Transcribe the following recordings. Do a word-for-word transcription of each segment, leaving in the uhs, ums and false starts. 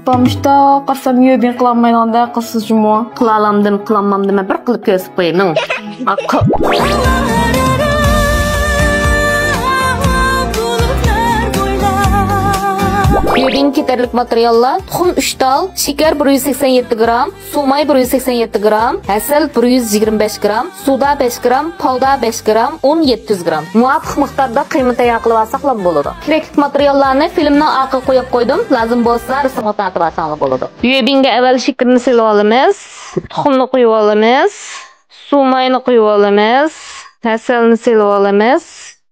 بامۇشتا قارىسام يۆبىن قىلالمايدىغاندەك قىلسىز جۇمۇ. قىلالامدىم، قىلالمامدىم، مەن بىر قىلىپ كۆرسىتىپ قوياي، مېڭ. يۆبىن كېتەرلىك ماتېرىياللار: تۇخۇم ئۈچ تال، شېكەر بىر يۈز سەكسەن يەتتە گرام، سۇ ماي بىر يۈز سەكسەن يەتتە گرام، ھەسەل بىر يۈز يىگىرمە بەش گرام، سۇدا بەش گرام، پاۋدا بەش گرام، ئۇن يەتتە يۈز گرام. مۇۋاپىق مىقداردا قىيما تەييار قىلىۋالساقلا بولىدۇ. كېرەكلىك ماتېرىياللارنى فىلىمنىڭ ئارقىغا قويۇپ قويدۇم. لازىم بولسا رەسىمگە تارتىۋالساڭلار بولىدۇ. يۆبىنگە ئەۋۋەل شېكىرنى سېلىۋالىمىز. تۇخۇمنى قۇيۇۋالىمىز. سۇ ماينى قۇيۇۋالىمىز. ھەسەلنى سېلىۋالىمىز.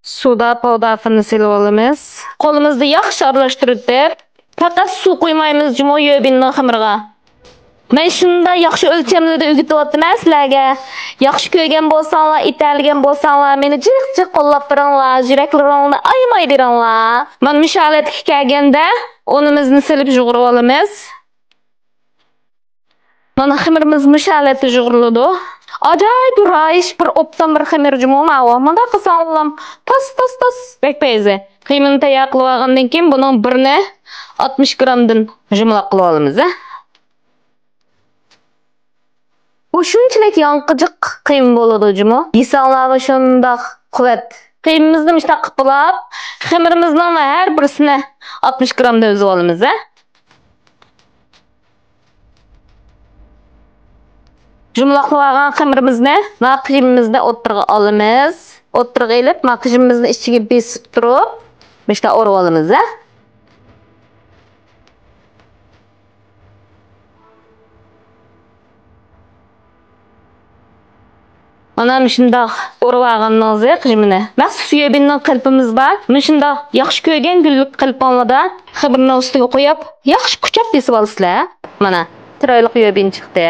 سۇدا پاۋداخىننى سېلىۋالىمىز. قولىمىزدا ياخشى ئارىلاشتۇرۇۋېتىپ، پەقەت سۇ قۇيمايمىز جۇمۇ يۆبىننىڭ خېمىرىغا. مەن شۇنداق ياخشى ئۆلچەملەردە ئۆگىتىۋاتىمەن سىلەرگە. ياخشى كۆرگەن بولساڭلار، يېتەرلىگەن بولساڭلار، مېنى جىق جىق قوللاپ بېرىڭلار، يۈرەكلىرىڭلارنى ئايىماي بېرىڭلار. مانا مۇشۇ ھالەتكە كەلگەندە ئۇنىمىزنى سېلىپ يۇغۇرۇۋالىمىز. مانا خېمىرىمىز مۇشۇ ھالەتتە يۇغۇرۇلىدۇ. ئاجايىپ رايىش، بىر ئوبدان بىر خېمىر جۇمۇ ماۋۇ. مۇنداق قىلساڭلام تاس، تاس، تاس، بەك پەيزى. قىيمىنى تەييار قىلىۋالغاندىن كېيىن بۇنىڭ بىرىنى ئاتمىش گرامدىن يۇمىلاق قىلىۋالىمىز، ھە. بۇ شۇنچىلىك ياڭقىجىق قىيما بولىدۇ جۇمۇ. يېسەڭلارمۇ شۇنداق قۇۋۋەت. قىيمىمىزنى مۇشۇنداق قىلىپ بولاپ، خېمىرىمىزنىڭ ھەر بىرسىنى ئاتمىش گرامدىن ئۈزۈۋالىمىز، ھە. يۇمىلاقلىۋالغان خېمىرىمىزنى مانا قىيمىمىزنى ئوتتۇرىغا ئالىمىز. ئوتتۇرىغا ئېلىپ، مانا قىيمىمىزنى ئىچىگە بېسىپ تۇرۇپ، مۇشۇنداق ئورىۋالىمىز، ھە. مانا مۇشۇنداق ئورىۋالغىنىڭىزدەك قىيمىنى. مەخسۇس يۆبىنىڭ قېلىپىمىز بار. مۇشۇنداق ياخشى كۆرگەن گۈللۈك قېلىپىڭلاردا خېمىرنىڭ ئۈستىگە قويۇپ، ياخشى قۇچاپ بېسىۋالىسىلەر. مانا، چىرايلىق يۆبىن چىقتى.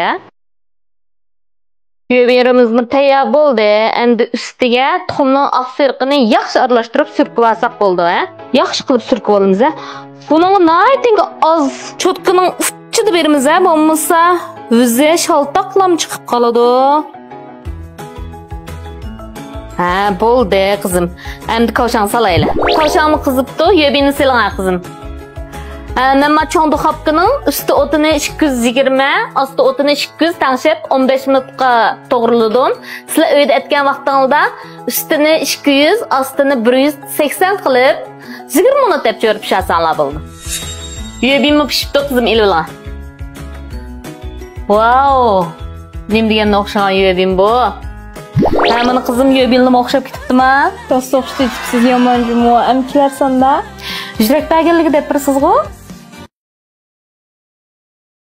يۆبىنىمىزمۇ تەييار بولدى. ئەمدى ئۈستىگە تۇخۇمنىڭ ئاق سېرىقىنى ياخشى ئارىلاشتۇرۇپ سۈركىۋالساق بولىدۇ، ھە؟ ياخشى قىلىپ سۈركىۋالىمىز، ھە؟ بۇنىڭغا ناھايىتىنكى ئاز چوتكىنىڭ ئۇچىدا بېرىمىز، ھە؟ بولمىسا ئۆزى شالتاقلام چىقىپ قالىدۇ. ھە، بولدى، قىزىم. ئەمدى كاۋشاڭ سالايلى. كاۋشاڭمۇ قىزىپتۇ، يۆبىنى سېلىڭا، قىزىم. ھە، مەن ما چوڭ دۇخوپكىنىڭ ئۈستى ئوتىنى ئىككى يۈز يىگىرمە، ئاستى ئوتىنى ئىككى يۈز تەڭشەپ، ئون بەش مىنۇتقا توغرىلىدىم. سىلەر ئۆيدە ئەتكەن ۋاقتىڭلاردا ئۈستىنى ئىككى يۈز، ئاستىنى بىر يۈز سەكسەن قىلىپ، يىگىرمە مىنۇت دەپ چۆرۈپ پىشۇرساڭلار بولىدۇ. يۆبىنمۇ پىشىپتۇ، قىزىم، ئېلىۋېلىڭ. ۋاۋ! نېمە دېگەننى ئوخشىغان يۆبىن بۇ؟ ھە، مانا قىزىم يۆبىنلىمۇ ئوخشاپ كېتىپتىما؟ راست ئوخشىتىۋېتىپسىز يامان جۇمۇ. ئەمدى كېلەرسەندە. يۈرەك بەرگەنلىكى دەپ بېرىسىزغۇ؟